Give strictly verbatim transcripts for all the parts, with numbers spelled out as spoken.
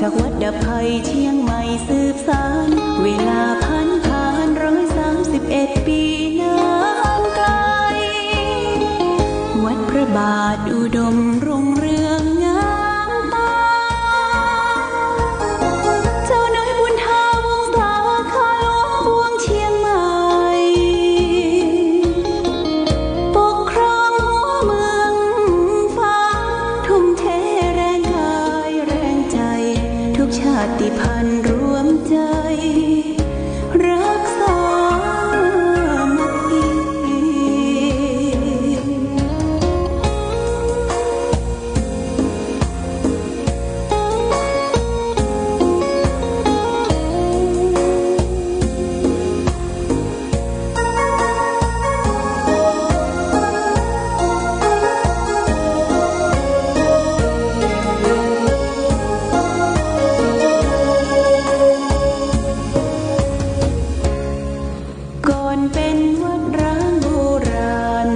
จากวัดดับภัยเชียงใหม่สืบสาน เวลาผ่านผ่านร้อยสามสิบเอ็ดปีนานไกล วัดพระบาทอุดมรุ่งเรืองงามตา เจ้าน้อยบุญธาวงศา ข้าหลวงปวงเชียงใหม่ ปกครองหัวเมืองฟ้า ทุ่มเทแรงกายแรงใจ ทุกชาติพันธุ์รวมใจ รักสามัคคี ก่อนเป็นวัดร้างโบราณ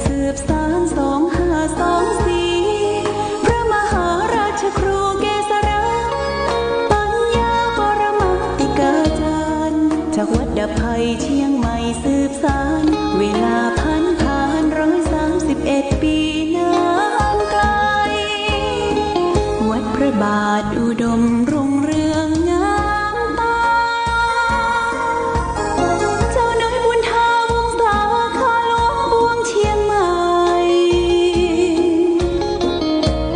สืบสานสองห้าสองสี่ พระมหาราชครูเกษรา ปัญญาปรมาติกาจารย์ จากวัดดับภัยเชียงใหม่สืบสาน เวลาผ่านผ่านร้อยสามสิบเอ็ดปีนานไกล วัดพระบาทอุดมรุ่งเรืองงามตา เจ้าน้อยบุญธาวงศา ข้าหลวงปวงเชียงใหม่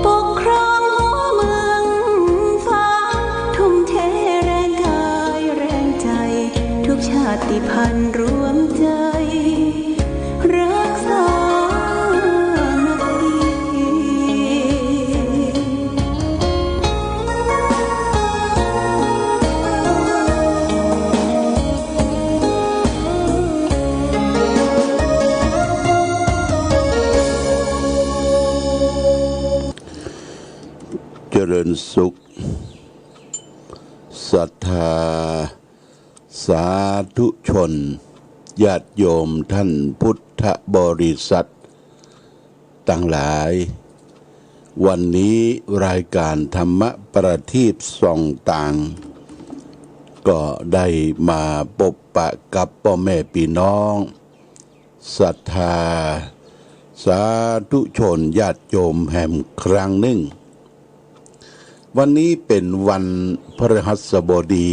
ปกครองหัวเมืองฟ้า ทุ่มเทแรงกายแรงใจ ทุกชาติพันธุ์รวมใจ รักสามัคคี เจริญสุข ศรัทธา สาธุชน ญาติโยมท่านพุทธบริษัทตังหลาย วันนี้รายการธรรมประทีปส่องต่าง ก็ได้มาปบปะกับป้อแม่ปี้น้อง ศรัทธา สาธุชน ญาติโยมแหมครั้งนึ่ง วันนี้เป๋นวันพฤหัสบดี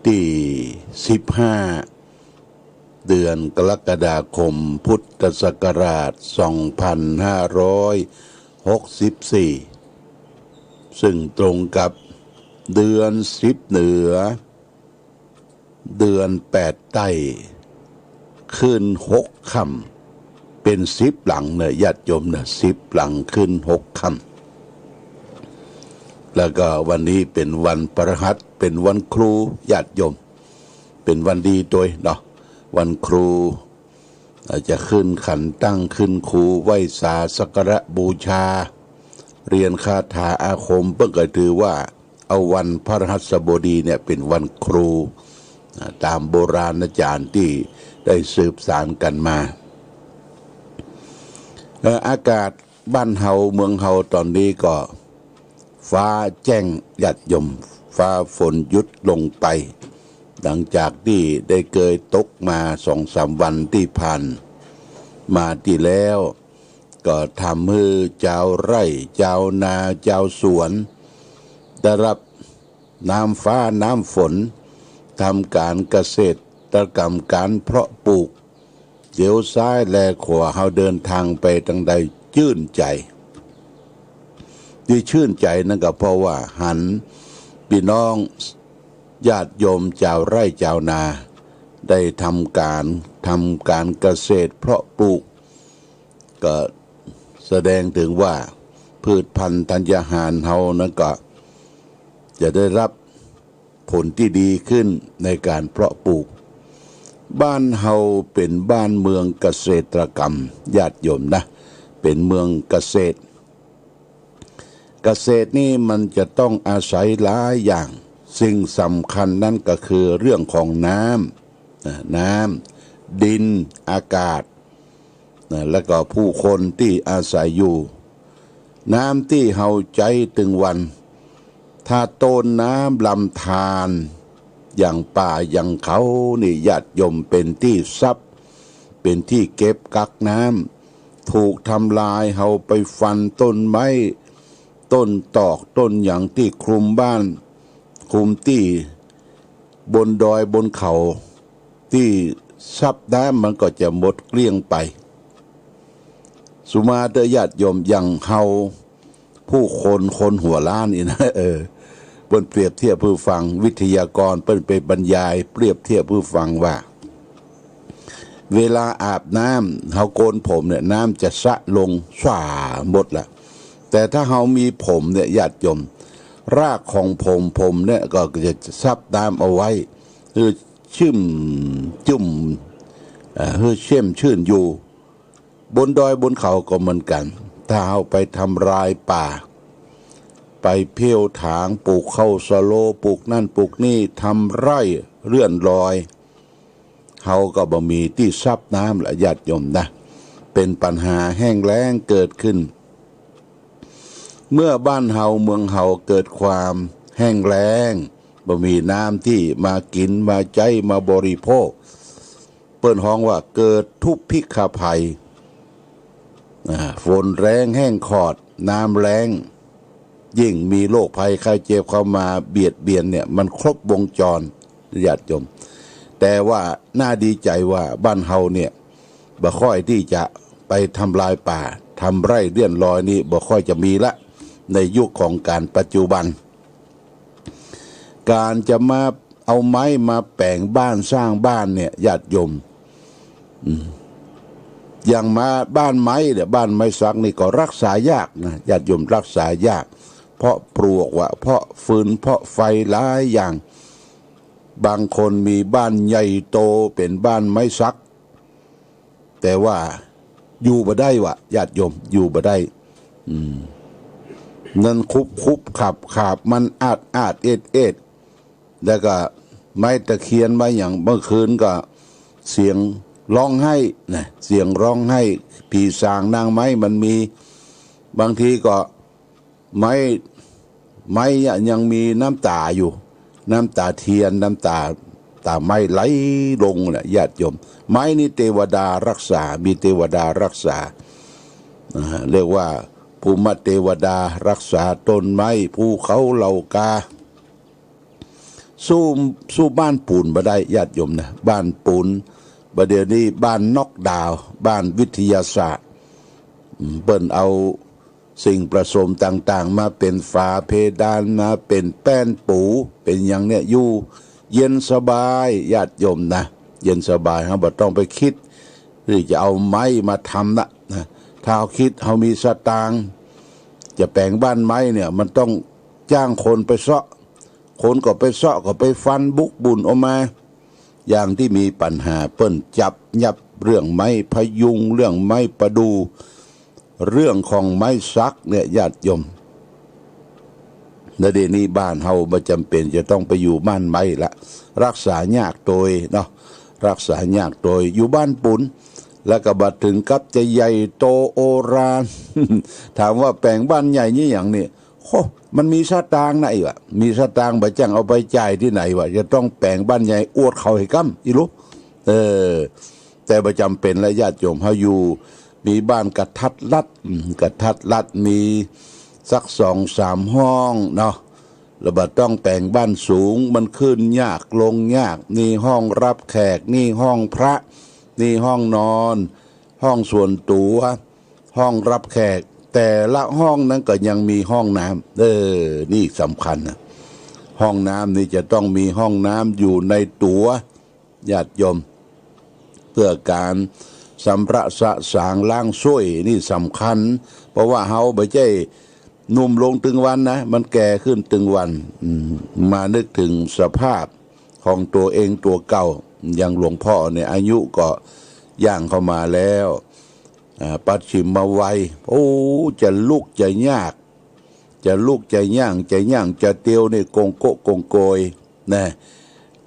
ตี้สิบห้า เดือนกรกฎาคม พุทธศักราชสองพันห้าร้อยหกสิบสี่ ซึ่งตรงกับเดือนสิบเหนือ เดือนแปดใต้ ขึ้นหกค่ำ เป๋นสิบหลังเน่อ ญาติโยมเน่อ สิบหลังขึ้นหกค่ำ แล้วก็วันนี้เป๋นวันพฤหัส เป๋นวันครู ญาติโยม เป๋นวันดีตวยเนาะ วันครู อาจจะขึ้นขันตั้ง ขึ้นครู ไหว้สาสักการะบูชา เรียนคาถาอาคม เปิ้นก็ถือว่า เอาวันพฤหัสบดีเนี่ยเป๋นวันครู อ่า ต๋ามโบราณอาจ๋ารย์ตี้ได้สืบสานกั๋นมา เอ่อ อากาศบ้านเฮาเมืองเฮาต๋อนนี้ก็ฟ้าแจ้ง ญาติโยม ฟ้าฝนหยุดลงไป หลังจากตี้ได้เกยตกมาสองสามวันตี้ผ่านมาตี้แล้ว ก็ทำหื้อจาวไร่ จาวนา จาวสวน ได้ฮับน้ำฟ้าน้ำฝน ทำก๋านเกษตรกรรม ก๋านเพาะปลูก เหลียวซ้ายแลขวา เฮาเดินตางไปตางใดจื้นใจ๋ ตี้จื้นใจ๋นั้นก็เพราะว่าหันปี้น้องญาติโยมจาวไร่จาวนา ได้ทำก๋าน ทำก๋านเกษตรเพาะปลูก ก็แสดงเถิงว่าพืชพันธุ์ธัญญาหารเฮานั้นก็จะได้ฮับผลตี้ดีขึ้นในก๋านเพาะปลูก บ้านเฮาเป๋นบ้านเมืองเกษตรกรรม ญาติโยมนะ เป๋นเมืองเกษตร เกษตรนี่มันจะต้องอาศัยหลายอย่าง สิ่งสำคัญนั้นก็คือเรื่องของน้ำ นะ น้ำ ดิน อากาศ นะ แล้วก็ผู้คนตี้อาศัยอยู่ น้ำตี้เฮาใจ๊ตึงวัน ถ้าต้นน้ำลำธาร อย่างป่าอย่างเขานี่ ญาติโยม เป๋นตี้ซับ เป๋นตี้เก็บกักน้ำ ถูกทำลาย เฮาไปฟันต้นไม้ ต้นตอก ต้นหยังตี้คลุมบ้าน คลุมตี้บนดอยบนเขา ตี้ซับน้ำมันก็จะหมดเกลี้ยงไป สุมาเตอร์ ญาติโยม อย่างเฮาผู้คน คนหัวล้านนี่นะ เออ เปิ้นเปรียบเทียบหื้อฟัง วิทยากรเปิ้นไปบรรยายเปรียบเทียบหื้อฟังว่า เวลาอาบน้ำ เฮาโกนผมเนี่ย น้ำจะสะลงสว่างหมดละ แต่ถ้าเฮามีผมเนี่ย ญาติโยม รากของผม ผมเนี่ยก็จะซับน้ำเอาไว้ หื้อชุ่มจุ่ม เอ่อ หื้อแจ่มชื่นอยู่ บนดอยบนเขาก็เหมือนกั๋น ถ้าเฮาไปทำลายป่า ไปเผาถาง ปลูกข้าวสะโล ปลูกนั่นปลูกนี่ ทำไร่เลื่อนลอย เฮาก็บ่มีตี้ซับน้ำละ ญาติโยมนะ เป๋นปัญหาแห้งแล้งเกิดขึ้น เมื่อบ้านเฮาเมืองเฮาเกิดความแห้งแล้ง บ่มีน้ำตี้มากิ๋น มาใจ๊ มาบริโภค เปิ้นฮ้องว่าเกิดทุพพิฆภัย อ่า ฝนแล้งแห้งขอด น้ำแล้ง ยิ่งมีโรคภัยไข้เจ็บเข้ามาเบียดเบียนเนี่ย มันครบวงจร ญาติโยม แต่ว่าน่าดีใจ๋ว่าบ้านเฮาเนี่ย บ่ค่อยตี้จะไปทำลายป่า ทำไร่เลื่อนลอยนี่ บ่ค่อยจะมีละ ในยุคของก๋านปัจจุบัน ก๋านจะมาเอาไม้มาแป๋งบ้านสร้างบ้านเนี่ย ญาติโยม อืม อย่างมาบ้านไม้เนี่ย บ้านไม้สักนี่ก็รักษายากนะ ญาติโยม รักษายาก เพราะปลวกวะ เพราะฟืน เพราะไฟ หลายอย่าง บางคนมีบ้านใหญ่โตเป๋นบ้านไม้สัก แต่ว่าอยู่บ่ได้วะ ญาติโยม อยู่บ่ได้ อืม นั่นคุบคุบขับขับ มันอาดอาดเอ็ดเอ็ด แล้วก็ไม้ตะเคียน ไม้หยัง เมื่อคืนก็เสียงฮ้องไห้นะ เสียงฮ้องไห้ ผีสางนางไม้มันมี บางทีก็ ไม้ ไม้อะยังมีน้ำต๋าอยู่ น้ำต๋าเตียน น้ำต๋า ต๋าไม้ไหลลงน่ะ ญาติโยม ไม้นี่เตวดารักษา มีเตวดารักษา อ่า เรียกว่าภูมิเตวดารักษาต้นไม้ ภูเขาเหล่ากา สู้ สู้บ้านปูนบ่ได้ ญาติโยมนะ บ้านปูน บ่าเดี่ยวนี้บ้านน็อกดาวน์ บ้านวิทยาศาสตร์ อืม เปิ้นเอาสิ่งผสมต่างๆ มาเป๋นฝาเพดาน มาเป๋นแป้นปู เป๋นหยังเนี่ย อยู่เย็นสบาย ญาติโยมนะ เย็นสบาย เฮาบ่ต้องไปคิดตี้จะเอาไม้มาทำละนะ ถ้าเฮาคิด เฮามีสตางค์ จะแป๋งบ้านไม้เนี่ย มันต้องจ้างคนไปเซาะ คนก็ไปเซาะ ก็ไปฟันบุกบุ่นออกมา อย่างตี้มีปัญหาเปิ้นจับยับเรื่องไม้พะยุง เรื่องไม้ประดู่ เรื่องของไม้สักเนี่ย ญาติโยม แล้วเดี๋ยวนี้บ้านเฮาบ่จ๋ำเป๋นจะต้องไปอยู่บ้านไม้ละ รักษายากโตยเนาะ รักษายากโตย อยู่บ้านปูน แล้วก็บ่เถิงกับจะใหญ่โตโอฬาร ถามว่าแป๋งบ้านใหญ่นี่หยังนี่ โอ้ มันมีสตางค์ไหนวะ มีสตางค์บ่จั่งเอาไปจ่ายตี้ไหนวะ จะต้องแป๋งบ้านใหญ่อวดเขาหื้อก้ำ อีหลู เออ แต่บ่จ๋ำเป๋นละ ญาติโยม เฮาอยู่ มีบ้านกระทัดรัด อืม กระทัดรัด มีสักสองสามห้องเนาะ แล้วบ่ต้องแป๋งบ้านสูง มันขึ้นยากลงยาก นี่ห้องรับแขก นี่ห้องพระ นี่ห้องนอน ห้องส่วนตั๋ว ห้องรับแขก แต่ละห้องนั้นก็ยังมีห้องน้ำ เออ นี่สำคัญนะ ห้องน้ำนี่จะต้องมีห้องน้ำอยู่ในตั๋ว ญาติโยม เพื่อก๋านสำระสะสางล้างส้วยนี่สำคัญ เพราะว่าเฮาบ่ใจ้หนุ่มลงตึงวันนะ มันแก่ขึ้นตึงวัน อืม มานึกเถิงสภาพของตั๋วเองตั๋วเก่า อย่างหลวงพ่อเนี่ยอายุก็ย่างเข้ามาแล้ว อ่า ปัจฉิมวัย โอ้ จะลุกจะยาก จะลุกจะย่าง จะย่างจะเตียวนี่โกงโกะโกงโกยนะ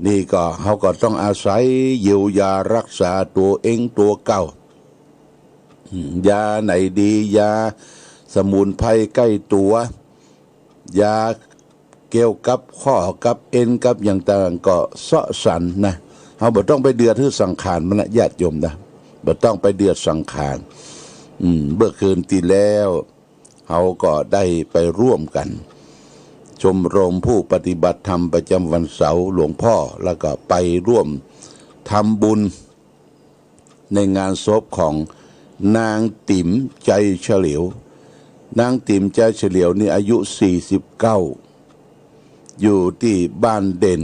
นี่ก็เฮาก็ต้องอาศัยเยียวยารักษาตั๋วเองตั๋วเก่า อืม ยาไหนดี ยาสมุนไพรใก้ตั๋ว ยา เกี่ยวกับข้อกับเอ็นกับอย่างต่างก็เซาะสันนะ เฮาบ่ต้องไปเดือดหื้อสังขารมันนะญาติโยมนะ บ่ต้องไปเดือดสังขาร อืม เมื่อคืนตี้แล้ว เฮาก็ได้ไปร่วมกั๋น ชมรมผู้ปฏิบัติธรรมประจำวันเสาร์หลวงพ่อ แล้วก็ไปร่วมทำบุญในงานศพของนางติ๋มใจเฉลียว นางติ๋มใจเฉลียวนี่อายุสี่สิบเก้า อยู่ตี้บ้านเด่น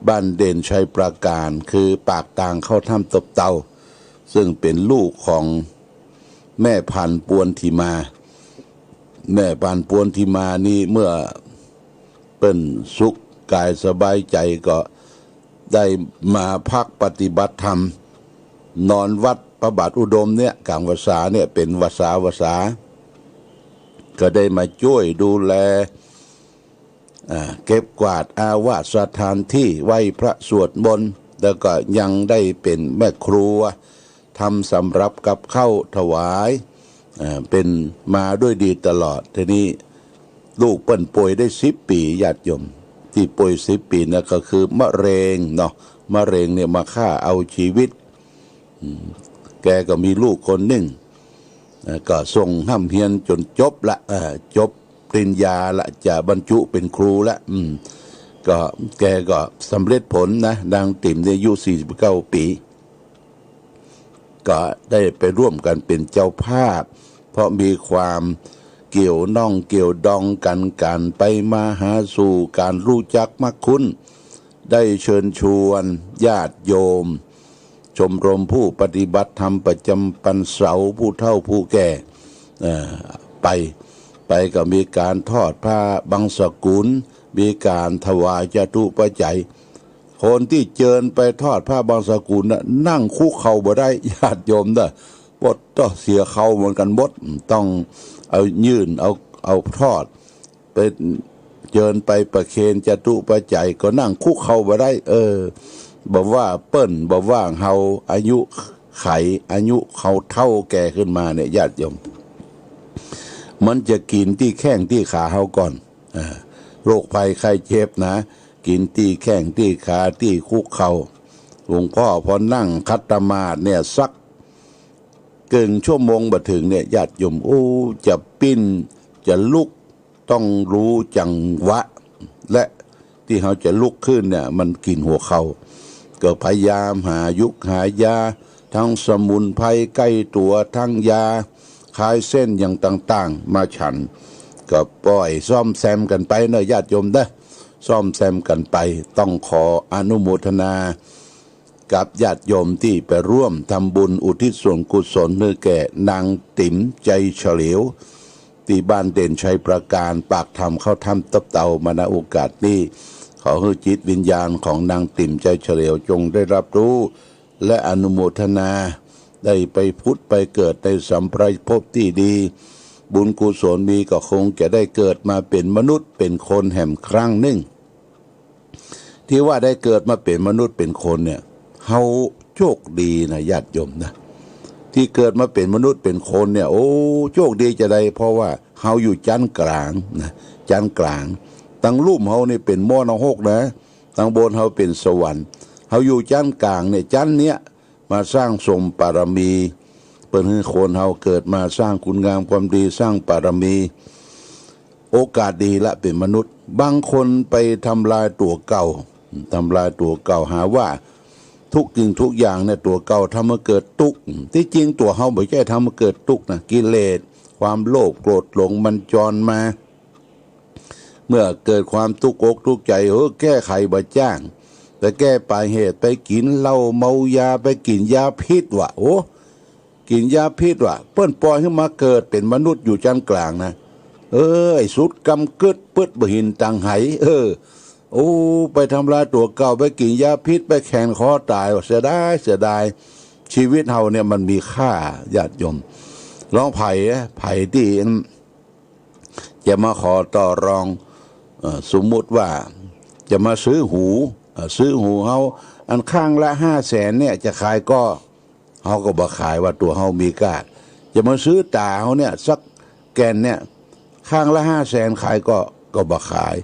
บ้านเด่นชัยปราการ คือปากตางเข้าถ้ำตบเตา ซึ่งเป๋นลูกของแม่พันธุ์ปวนธีมา แม่พันธุ์ปวนธีมานี่เมื่อเปิ้นสุขก๋ายสบายใจ๋ก็ได้มาพักปฏิบัติธรรม นอนวัดพระบาทอุดมเนี่ย ก๋างพรรษาเนี่ย เป๋นพรรษาพรรษา ก็ได้มาจ้วยดูแล อ่า เก็บกวาดอาวาสสถานตี้ไหว้พระสวดมนต์ แล้วก็ยังได้เป๋นแม่ครัว ทำสำรับกับข้าวถวาย อ่า เป๋นมาด้วยดีตลอด ทีนี้ลูกเปิ้นป่วยได้สิบปี๋ ญาติโยม ตี้ป่วยสิบปี๋นะก็คือมะเร็งเนาะ มะเร็งเนี่ยมาฆ่าเอาชีวิต อืม แกก็มีลูกคนนึ่ง เอ่อ ก็ส่งฮ่ำเฮียนจ๋นจบละ เอ่อ จบปริญญาละ จะบรรจุเป๋นครูละ อืม ก็แกก็สำเร็จผลนะ นางติ๋มเนี่ยอายุสี่สิบเก้าปี๋ ก็ได้ไปร่วมกั๋นเป๋นเจ้าภาพ เพราะมีความเกี่ยวน่องเกี่ยวดองกั๋น ก๋านไปมาหาสู่ ก๋านฮู้จักมักคุ้น ได้เชิญชวนญาติโยม ชมรมผู้ปฏิบัติธรรมประจำวันเสาร์ ผู้เฒ่าผู้แก่ เอ่อ ไป ไปก็มีก๋านทอดผ้าบังสกุล มีก๋านถวายจตุปัจจัย คนตี้เจิญไปทอดผ้าบังสกุลน่ะ นั่งคุกเข่าบ่ได้ ญาติโยมเน่อ ปวดต้องเสียเข่าเหมือนกั๋นหมด ต้องเอายื่น เอา เอาทอด ไปเจิญไปประเคนจตุปัจจัยก็นั่งคุกเข่าบ่ได้ เออ บ่ว่าเปิ้น บ่ว่าเฮา อายุไข อายุเฮาเฒ่าแก่ขึ้นมาเนี่ย ญาติโยม มันจะกิ๋นตี้แข้งตี้ขาเฮาก่อน อ่า โรคภัยไข้เจ็บนะ กิ๋นตี้แข้งตี้ขา ตี้คุกเข่า หลวงพ่อพอนั่งขัดสมาธิเนี่ย สักเกิ่งชั่วโมงบ่เถิงเนี่ย ญาติโยม โอ้ จะปิ้น จะลุก ต้องฮู้จังหวะ และตี้เฮาจะลุกขึ้นเนี่ย มันกิ๋นหัวเข่า ก็พยายามหายุกหายา ตึงสมุนไพรใก้ตั๋ว ตึงยาคลายเส้นอย่างต่างๆ มาฉัน ก็ป้อยซ่อมแซมกั๋นไปเน่อ ญาติโยมเน่อ ซ่อมแซมกั๋นไป ต้องขออนุโมทนา กับญาติโยมตี้ไปร่วมทำบุญอุทิศส่วนกุศลหื้อแก่นางติ๋มใจเฉลียว ตี้บ้านเด่นชัยปราการ ปากถ้ำเข้าถ้ำตบเตา มา ณ โอกาสนี้ ขอหื้อจิตวิญญาณของนางติ๋มใจเฉลียวจงได้รับรู้ และอนุโมทนา ได้ไปผุดไปเกิดในสัมปรายภพตี้ดี บุญกุศลมีก็คงจะได้เกิดมาเป๋นมนุษย์เป๋นคนแหมครั้งนึ่ง ตี้ว่าได้เกิดมาเป๋นมนุษย์เป๋นคนเนี่ย เฮาโชคดีนะญาติโยมนะ ตี้เกิดมาเป๋นมนุษย์เป๋นคนเนี่ย โอ้ โชคดีจาใด เพราะว่าเฮาอยู่จั๊นก๋างนะ จั๊นก๋าง ตังลุ่มเฮานี่เป๋นหม้อนรกนะ ตังบนเฮาเป๋นสวรรค์ เฮาอยู่จั๊นก๋างเนี่ย จั๊นเนี่ย มาสร้างสมบารมี เปิ้นหื้อคนเฮาเกิดมาสร้างคุณงามความดี สร้างบารมี โอกาสดีละเป๋นมนุษย์ บางคนไปทำลายตั๋วเก่า ทำลายตั๋วเก่า หาว่าทุกสิ่งทุกอย่างเนี่ย ตั๋วเก่าทำหื้อเกิดตุ๊กข์ ตี้จริงตั๋วเฮาบ่ใจ้ทำหื้อเกิดตุ๊กข์นะ กิเลส ความโลภ โกรธ หลง มันจรมา เมื่อเกิดความตุ๊กข์อกตุ๊กข์ใจ๋ เออ แก้ไขบ่จ้าง แต่แก้ปลายเหตุ ไปกิ๋นเหล้าเมายา ไปกิ๋นยาพิษว่ะ โอ้ กิ๋นยาพิษว่ะ เปิ้นป่อยหื้อมาเกิดเป๋นมนุษย์อยู่จั๊นก๋างนะ เออ ไอ้สุดกำกึ๊ด ปึดบ่หินตังไห เออ โอ้ ไปทำลายตั๋วเก่า ไปกิ๋นยาพิษ ไปแขวนคอตายว่ะ เสียดาย เสียดาย ชีวิตเฮาเนี่ยมันมีค่า ญาติโยม ลองใผ ใผตี้ จะมาขอต่อรอง เอ่อ สมมุติว่าจะมาซื้อหู เอ่อ ซื้อหูเฮา อันข้างละห้าแสนเนี่ย จะขายก่อ เฮาก็บ่ขายว่าตั๋วเฮามีก้า จะมาซื้อต๋าเฮาเนี่ย สักแก่นเนี่ย ข้างละห้าแสนขายก่อ ก็บ่ขาย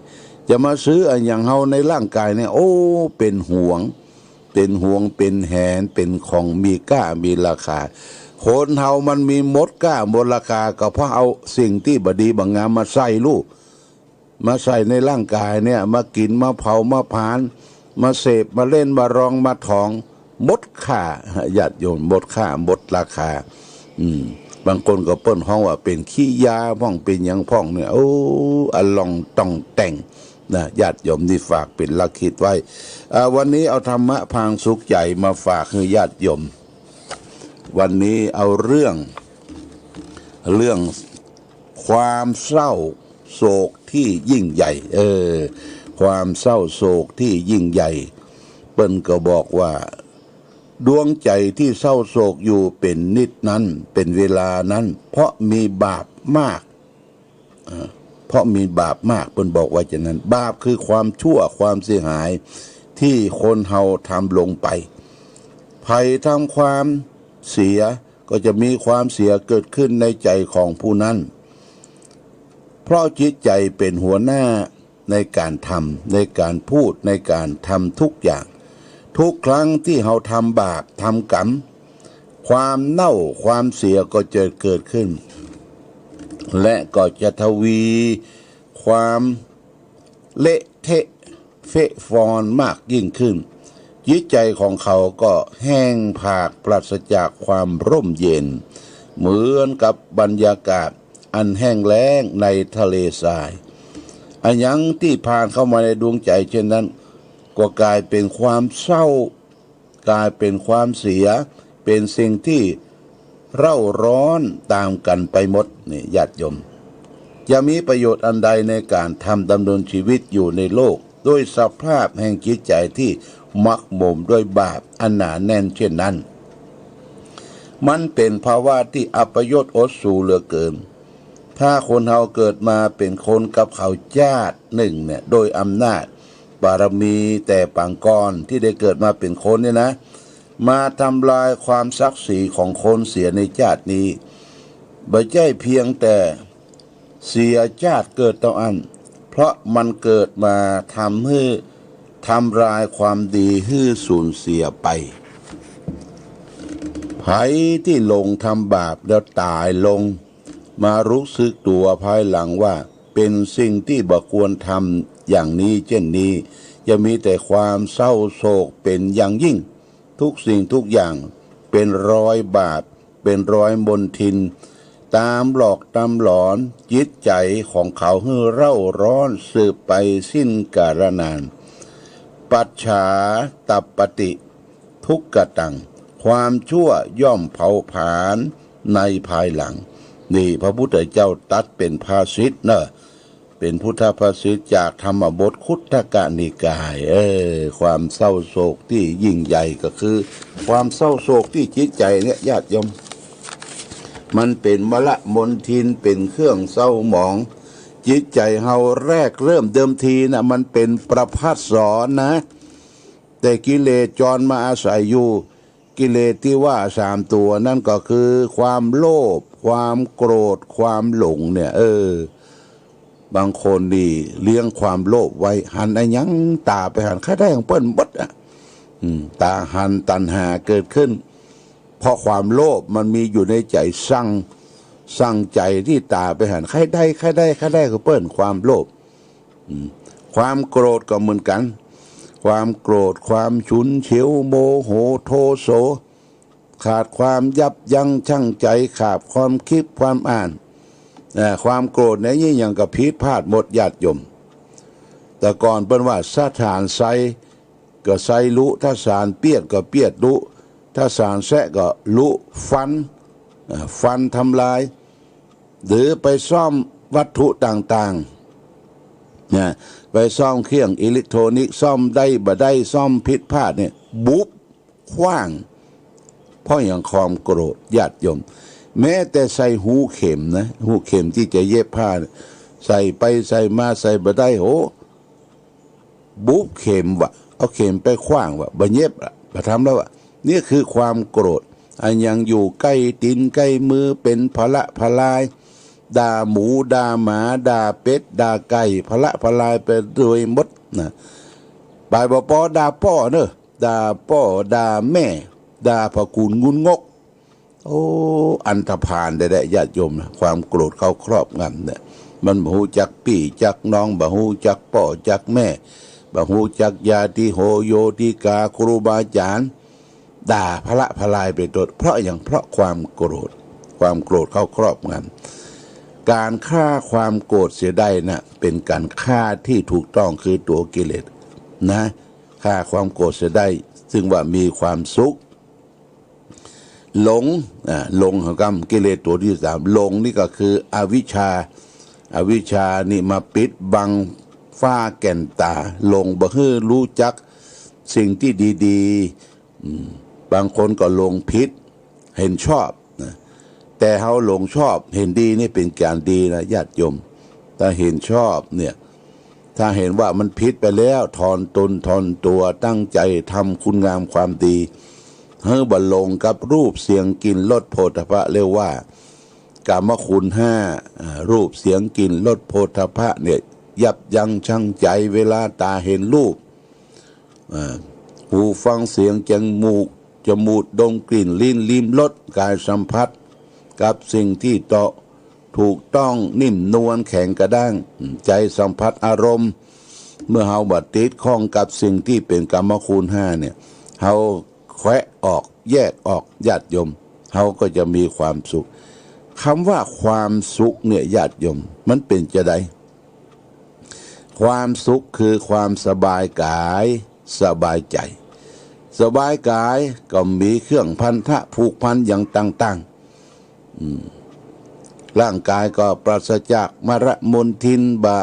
จะมาซื้ออะหยังเฮาในร่างกายเนี่ย โอ้ เป๋นหวง เป๋นหวง เป๋นแหน เป๋นของมีก้ามีราคา คนเฮามันมีหมดก้าหมดราคา ก็เพราะเอาสิ่งตี้บ่ดีบ่งามมาใส่ลูก มาใส่ในร่างกายเนี่ย มากิ๋น มาเผา มาผลาญ มาเสพ มาเล่น มารอง มาถอง หมดค่า ญาติโยม หมดค่า หมดราคา อืม บางคนก็เปิ้นฮ้องว่าเป๋นขี้ยาพ่อง เป๋นหยังพ่องเนี่ย โอ้ อะลองต่องแต่งนะ ญาติโยม นี่ฝากเป๋นหลักคิดไว้ อ่า วันนี้เอาธรรมะพางสุขใจ๋มาฝากหื้อญาติโยม วันนี้เอาเรื่อง เรื่องความเศร้าโศกที่ยิ่งใหญ่ เออ ความเศร้าโศกที่ยิ่งใหญ่ เปิ้นก็บอกว่า ดวงใจ๋ที่เศร้าโศกอยู่เป๋นนิดนั้น เป๋นเวลานั้น เพราะมีบาปมาก เอ่อ เพราะมีบาปมาก เปิ้นบอกว่าจะนั้น บาปคือความชั่ว ความเสียหายที่คนเฮาทำลงไป ใผทำความเสียก็จะมีความเสียเกิดขึ้นในใจ๋ของผู้นั้น เพราะจิตใจ๋เป๋นหัวหน้าในก๋านทำ ในก๋านพูด ในก๋านทำทุกอย่าง ทุกครั้งที่เฮาทำบาป ทำกรรม ความเน่า ความเสียก็จะเกิดขึ้น และก็จะทวีความเละเทะเฟะฟอนมากยิ่งขึ้น จิตใจ๋ของเขาก็แห้งผากปราศจากความร่มเย็น เหมือนกับบรรยากาศอันแห้งแล้งในทะเลทราย อะหยังตี้ผ่านเข้ามาในดวงใจ๋เช่นนั้น ก็ก๋ายเป๋นความเศร้า ก๋ายเป๋นความเสีย เป๋นสิ่งที่เร่าร้อนต๋ามกั๋นไปหมด นี่ ญาติโยม จะมีประโยชน์อันใดในก๋านทำดำเนินชีวิตอยู่ในโลก ด้วยสภาพแห่งจิตใจ๋ที่หมักหมมด้วยบาปอันหนาแน่นเช่นนั้น มันเป๋นภาวะที่อัปยศอดสูเหลือเกิน ถ้าคนเฮาเกิดมาเป๋นคนกับเขาจาตินึ่งเนี่ย โดยอำนาจบารมีแต่ปางก่อนตี้ได้เกิดมาเป๋นคนเนี่ยนะ มาทำลายความศักดิ์ศรีของคนเสียในจาตินี้ บ่ใจ้เพียงแต่เสียจาติเกิดเต้าอั้น เพราะมันเกิดมาทำหื้อ ทำลายความดีหื้อสูญเสียไป ใผตี้หลงทำบาปแล้วต๋ายลง มารู้สึกตั๋วภายหลังว่าเป๋นสิ่งตี้บ่ควรทำอย่างนี้เจ้นนี้ จะมีแต่ความเศร้าโศกเป๋นอย่างยิ่ง ทุกสิ่งทุกอย่างเป๋นรอยบาป เป๋นรอยมลทิน ต๋ามหลอกต๋ามหลอนจิตใจ๋ของเขาหื้อเร่าร้อนสืบไปสิ้นกาลนาน ปัจฉาตัปปติ ทุกขตัง ความชั่วย่อมเผาผลาญในภายหลัง นี่พระพุทธเจ้าตรัสเป๋นภาษิตเนาะ เป๋นพุทธภาษิตจากธรรมบทคุตตกนิกาย เออ ความเศร้าโศกตี้ยิ่งใหญ่ก็คือความเศร้าโศกตี้จิตใจ๋เนี่ย ญาติโยม มันเป๋นมลมลทิน เป๋นเครื่องเศร้าหมองจิตใจ๋เฮา แรกเริ่มเดิมทีน่ะ มันเป๋นประภัสสรนะ แต่กิเลสจรมาอาศัยอยู่ กิเลสตี้ว่าสามตั๋วนั้นก็คือความโลภ ความโกรธ ความหลงเนี่ย เออ บางคนนี่เลี้ยงความโลภไว้ หันอะหยังต๋าไปหัน ใค่ได้ของเปิ้นหมดอะ อืม ต๋าหัน ตัณหาเกิดขึ้น เพราะความโลภมันมีอยู่ในใจ๋ ซัง ซังใจ๋ตี้ต๋าไปหัน ใค่ได้ ใค่ได้ ใค่ได้ของเปิ้น ความโลภ อืม ความโกรธก็เหมือนกั๋น ความโกรธ ความฉุนเฉียว โมโห โทโส ขาดความยับยั้งชั่งใจ๋ ขาดความคิดความอ่าน อ่า ความโกรธเนี่ยยิ่งอย่างกับผิดพลาดหมด ญาติโยม แต่ก่อนเปิ้นว่าถ้าสานไซก็ไซลุ ถ้าสานเปียดก็เปียดลุ ถ้าสานแซะก็ลุฟัน อ่า ฟันทำลาย หรือไปซ่อมวัตถุต่างๆ นะ ไปซ่อมเครื่องอิเล็กทรอนิกส์ ซ่อมได้บ่ได้ ซ่อมผิดพลาดเนี่ย บุบ ขว้าง เพราะอย่างความโกรธ ญาติโยม แม้แต่ใส่ฮูเข็มนะ ฮูเข็มตี้จะเย็บผ้าเนี่ย ใส่ไปใส่มาใส่บ่ได้ โห บุบเข็มวะ เอาเข็มไปขว้างวะ บ่เย็บละ บ่ทำแล้ววะ นี่คือความโกรธ อะหยังอยู่ใก้ตี๋นใก้มือเป๋นผละผลาย ด่าหมู ด่าหมา ด่าเป็ด ด่าไก่ พละพลายไปโดยหมดนะ บ่ายบ่ปอด่าป้อเนอะ ด่าป้อ ด่าแม่ ด่าพระคุณงุนงก โอ้ อันธพาลแต๊ๆ ญาติโยมนะ ความโกรธเข้าครอบงำเนี่ย มันบ่ฮู้จักปี้จักน้อง บ่ฮู้จักป้อจักแม่ บ่ฮู้จักญาติโหโยติกา ครูบาอาจารย์ ด่าพละพลายไปโดย เพราะหยัง เพราะความโกรธ ความโกรธเข้าครอบงำ การฆ่าความโกรธเสียได้นะ เป็นการฆ่าที่ถูกต้อง คือตัวกิเลสนะ ฆ่าความโกรธเสียได้ ซึ่งว่ามีความสุข หลง อ่า หลง ของกรรมกิเลสตัวที่สาม หลงนี่ก็คืออวิชชา อวิชชานี่มาปิดบังฝ้าแก่นต๋า หลงบ่หื้อฮู้จักสิ่งที่ดีๆ อืม บางคนก็หลงผิด เห็นชอบนะ แต่เฮาหลงชอบ เห็นดีนี่เป็นการดีนะ ญาติโยม ถ้าเห็นชอบเนี่ย ถ้าเห็นว่ามันผิดไปแล้ว ถ่อมตนถ่อมตั๋ว ตั้งใจ๋ทำคุณงามความดี หื้อบ่หลงกับรูป เสียง กลิ่น รส โผฏฐัพพะ เรียกว่า กามคุณห้า อ่า รูป เสียง กลิ่น รส โผฏฐัพพะเนี่ย ยับยั้งชั่งใจ๋ เวลาต๋าเห็นรูป อ่า หูฟังเสียง จมูก จมูกดมกลิ่น ลิ้นลิ้มรส กายสัมผัสกับสิ่งที่เตาะ ถูกต้อง นิ่มนวล แข็งกระด้าง ใจ๋สัมผัสอารมณ์ เมื่อเฮาบ่ติดข้องกับสิ่งที่เป๋นกามคุณห้าเนี่ย เฮาแคะออก แยกออก ญาติโยม เฮาก็จะมีความสุข กำว่าความสุขเนี่ย ญาติโยม มันเป๋นจาใด ความสุขคือความสบายกาย สบายใจ๋ สบายกายก็มีเครื่องพันธะผูกพันอย่างต่างๆ อืม ร่างกายก็ปราศจากมลมลทิน บ่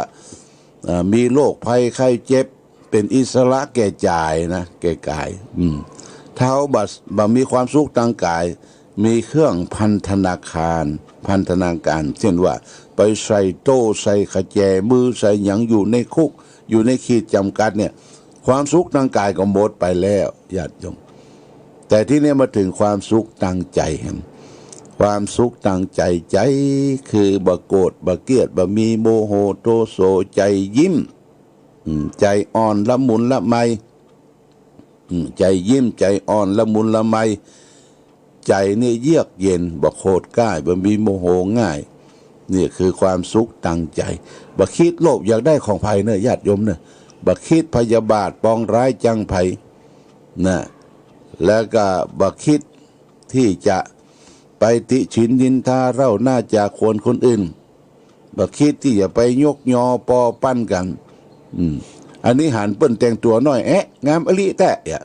เอ่อ มีโรคภัยไข้เจ็บ เป๋นอิสระแก่จ๋ายนะ แก่กาย อืม ถ้าเฮาบ่ บ่มีความสุขตางกาย มีเครื่องพันธนาคาร พันธนาการ เจ้นว่าไปใส่โต้ ใส่กะแจมือ ใส่หยังอยู่ในคุก อยู่ในขีดจ๋ำกัดเนี่ย ความสุขตางกายก็หมดไปแล้ว ญาติโยม แต่ทีนี้มาเถิงความสุขตางใจ๋ ความสุขตางใจ๋ ใจ๋คือบ่โกรธ บ่เกลียด บ่มีโมโหโทโส ใจ๋ยิ้ม อืม ใจ๋อ่อนละมุนละไม อืม ใจ๋ยิ้ม ใจ๋อ่อนละมุนละไม ใจ๋นี่เยือกเย็น บ่โขดก๊าย บ่มีโมโหง่าย นี่คือความสุขตางใจ๋ บ่กึ๊ดโลภอยากได้ของใผเน่อ ญาติโยมเน่อ บ่กึ๊ดพยาบาทปองร้ายจังใผนะ แล้วก็บ่กึ๊ดที่จะไปติฉินนินทาเล่าหน้าจากควรคนอื่น บ่กึ๊ดที่จะไปยกยอปอปั้นกั๋น อืม อันนี้หันเปิ้นแต่งตั๋วน้อย แอะ งามอะลิแต๊อะ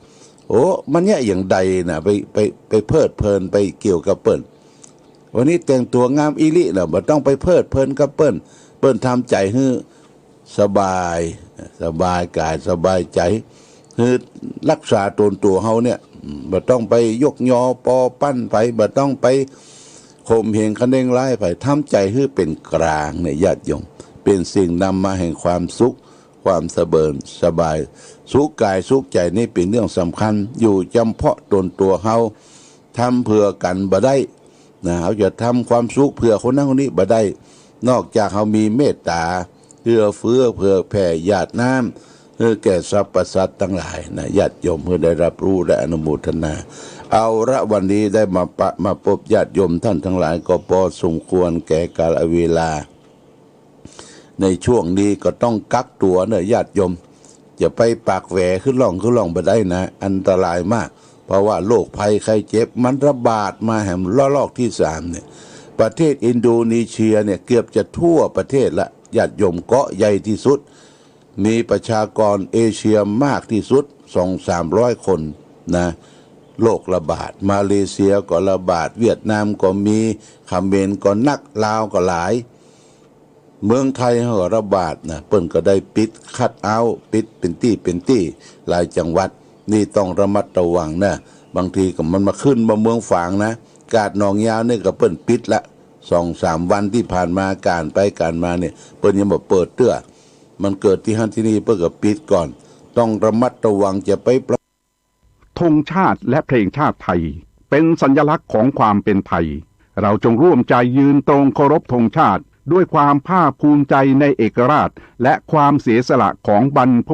โอ้ มันเยียะอย่างใดนะ ไป ไป ไปเพลิดเพลินไปเกี่ยวกับเปิ้น วันนี้แต่งตั๋วงามอีหลินะ บ่ต้องไปเพลิดเพลินกับเปิ้น เปิ้นทำใจ๋หื้อสบาย สบายกายสบายใจ๋ หื้อรักษาต๋นตั๋วเฮาเนี่ย บ่ต้องไปยกยอปอปั้นใผ บ่ต้องไปข่มเหงคะเนงร้ายใผ ทำใจ๋หื้อเป๋นกลางเนี่ย ญาติโยม เป๋นสิ่งนำมาแห่งความสุข ความสะเบินสบาย สุขกายสุขใจ๋นี่เป๋นเรื่องสำคัญ อยู่จ๋ำเพาะต๋นตั๋วเฮา ทำเผื่อกั๋นบ่ได้นะ เฮาจะทำความสุขเผื่อคนนั้นคนนี้บ่ได้ นอกจากเฮามีเมตต๋า เอื้อเฟื้อเผื่อแผ่หยาดน้ำหื้อแก่สรรพสัตว์ตังหลายนะ ญาติโยม หื้อได้รับรู้และอนุโมทนา เอาละ วันนี้ได้มาปะ มาปบญาติโยมต้านตังหลายก็ปอสมควรแก่กาลเวลา ในช่วงนี้ก็ต้องกักตั๋วเน่อ ญาติโยม จะไปปากแหวขึ้นล่องขึ้นล่องบ่ได้นะ อันตรายมาก เพราะว่าโรคภัยไข้เจ็บมันระบาดมาแหมละลอกที่สามเนี่ย ประเทศอินโดนีเซียเนี่ยเกือบจะทั่วประเทศละ ญาติโยม เกาะใหญ่ที่สุด มีประชากรเอเชียมากที่สุด สองสามร้อยคนนะ โรคระบาด มาเลเซียก็ระบาด เวียดนามก็มี เขมรก็นัก ลาวก็หลาย เมืองไทยเฮาก็ระบาดนะ เปิ้นก็ได้ปิดคัทเอาท์ ปิดเป๋นตี้เป๋นตี้ หลายจังหวัด นี่ต้องระมัดระวังนะ บางทีก็มันมาขึ้นมาเมืองฝางนะ กาดหนองยาวนี่ก็เปิ้นปิดละ สองสามวันตี้ผ่านมา ก๋านไปก๋านมาเนี่ย เปิ้นยังบ่เปิดเตื้อ มันเกิดตี้หั้นตี้นี่ เปิ้นก็ปิดก่อน ต้องระมัดระวัง จะไปประ ธงชาติและเพลงชาติไทย เป็นสัญลักษณ์ของความเป็นไทย เราจงร่วมใจยืนตรงเคารพธงชาติ ด้วยความภาคภูมิใจในเอกราชและความเสียสละของบรรพ